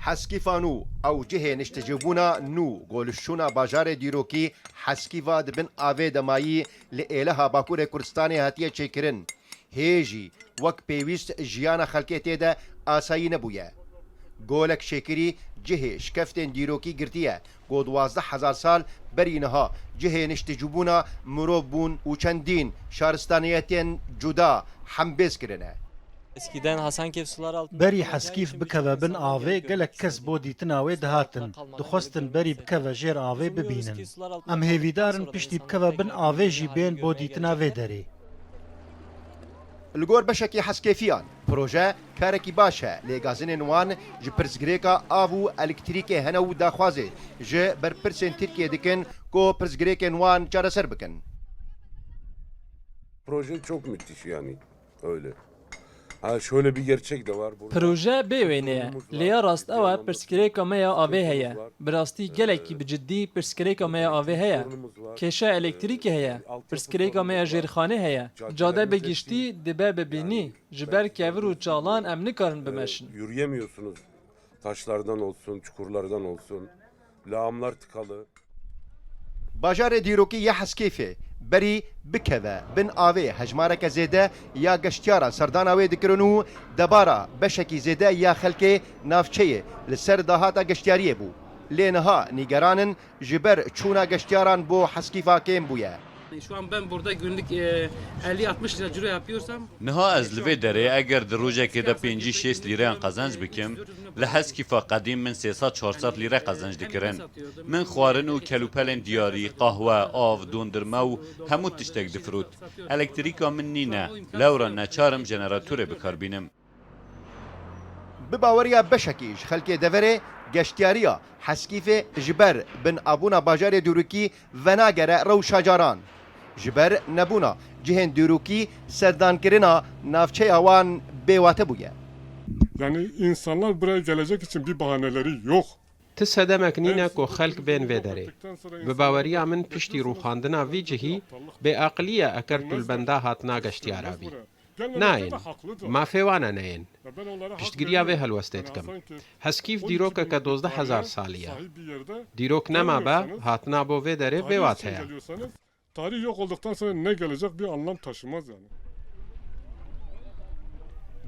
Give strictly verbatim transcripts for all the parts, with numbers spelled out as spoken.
Heskîfa nû, ew cihê niştecîbûna nû, ku li şûna bajarê dîrokî Heskîfa di bin avê de mayî, li êleha Bakurê Kurdistanê hatiye çêkirin. Hê jî wek pêwîst jiyana xelkê tê de asayî nebûye. Golek Şêkirî cihê şikeftên dîrokî girtiye, ku duwazdeh hezar sal berî niha cihê niştecîbûna mirov bûn û çendîn şaristaniyetên cuda hembêz kirine. Eskiden Hasankeyf sular altında Berî Heskîf bikeve bin avê, gelek kes bo dîtina wê dihatin. Dixwestin berî bikeve jêr avê bibînin. Em hêvîdar in piştî bikeve bin avê jî bên bo dîtina vê derê. Li gor beşekî Heskêfiyan, proje karekî baş e, lê gazinên wan ji pirsgirêka av û elektrîkê hene û daxwazê ji berpirsên Tirkiyê dikin ku pirsgirêkên wan çareser bikin. Proje çok müthiş yani. Öyle. Ha, şöyle bir gerçek de var. Burada Proje bê wênê ye. Lê ya rast ew e, pirsgirêka me ya avê heye. Bi rastî gelekî bi ciddî pirsgirêka me ya avê heye. Kêşeya elektrîkê heye. Pirsgirêka me ya jêrxanê heye. Cade bi giştî dibe bi bînî. Ji ber kevir û çalan em nikarin bimeşin. Yürüyemiyorsunuz. Taşlardan olsun, çukurlardan olsun. Lağımlar tıkalı. Bajarê dîrokî ya Heskêfê berî bikeve bin avê, hejmareke zêde ya geştiyara serdana wê dikirin û debara beşekî zêde ya xelkê navçeyê li ser dahata geştiyariyê bû. Lê niha nîgeran in ji ber çûna geştiyaran bo Heskîfa kêm bûye. Şu an ben burada günlük, e, elli altmış lira ciro yapıyorsam, Niha ez li vê derê eger di rojekê de pêncî şêst lîreyan qezenc bikim, li Heskîfa qedîm min sê sed çar sed lîre qezenc dikirin. Min xwarin û kelûpelên diyarî, qahwe, av, dondirme û hemû tiştek difirot. Elektrîka min nîne, lewra neçar im jeneratorê bi kar bînim. Bi baweriya beşekî ji xelkê deverê, geştiyariya Heskîfê ji ber binavbûna bajarê dîrokî venagere rewşa caran. Ji ber nebûna cihên dîrokî serdankirina navçeya wan bêwate bûye. Yani insanlar buraya gelecek için bir bahaneleri yok. Ti sedemek nîne ku xelk bên vê derê. Bi baweriya min piştî rûxandina vî cihî bêaqilî ye eker tu li benda hatina geştiyara bî. Nayên. Mafê wan e neyên. Piştgiriya vê helwestê dikim. Heskîf dîrokeke dozdeh hezar salî ye. Dîrok nemabe, hatina bo vê derê bêwate ye. Tarih yok olduktan sonra ne gelecek bir anlam taşımaz yani.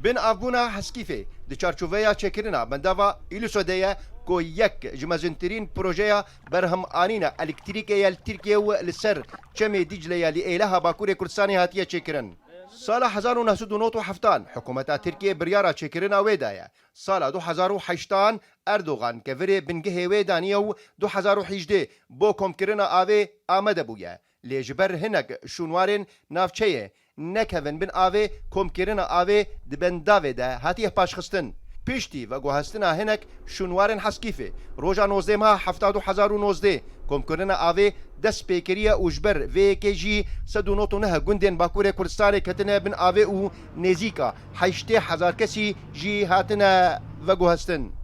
Binavbûna Heskîfê di çarçoveya çêkirina bendava Îlîso de ye ku yek ji mezintirîn projeya berhemanîna elektrîkê ye li Tirkiye û li ser Çemê Dîcle ya li êleha Bakurê Kurdistanê hatiye çêkirin. Sala hezar û neh sed û nod û heftan hikûmeta Tirkiyê biryara çêkirina wê daye. Sala du hezar û heştan Erdogan kevirê bingehê wê daniye û du hezar û hejdê bo komkirina avê amade bûye. Lê ji ber hinek şûnwarên navçeyê nekevin bin avê, komkirina avê di bendavê de hatiye paşxistin. Piştî veguhestina hinek şûnwarên Heskîfê, roja nozdeh meha hefta du hezar û nozdeh, komkirina avê dest pê kiriye û ji ber vê yekê jî sed û nod û neh gundên Bakurê Kurdistanê ketine bin avê û nêzîka heştê hezar kesî jî hatine veguhestin.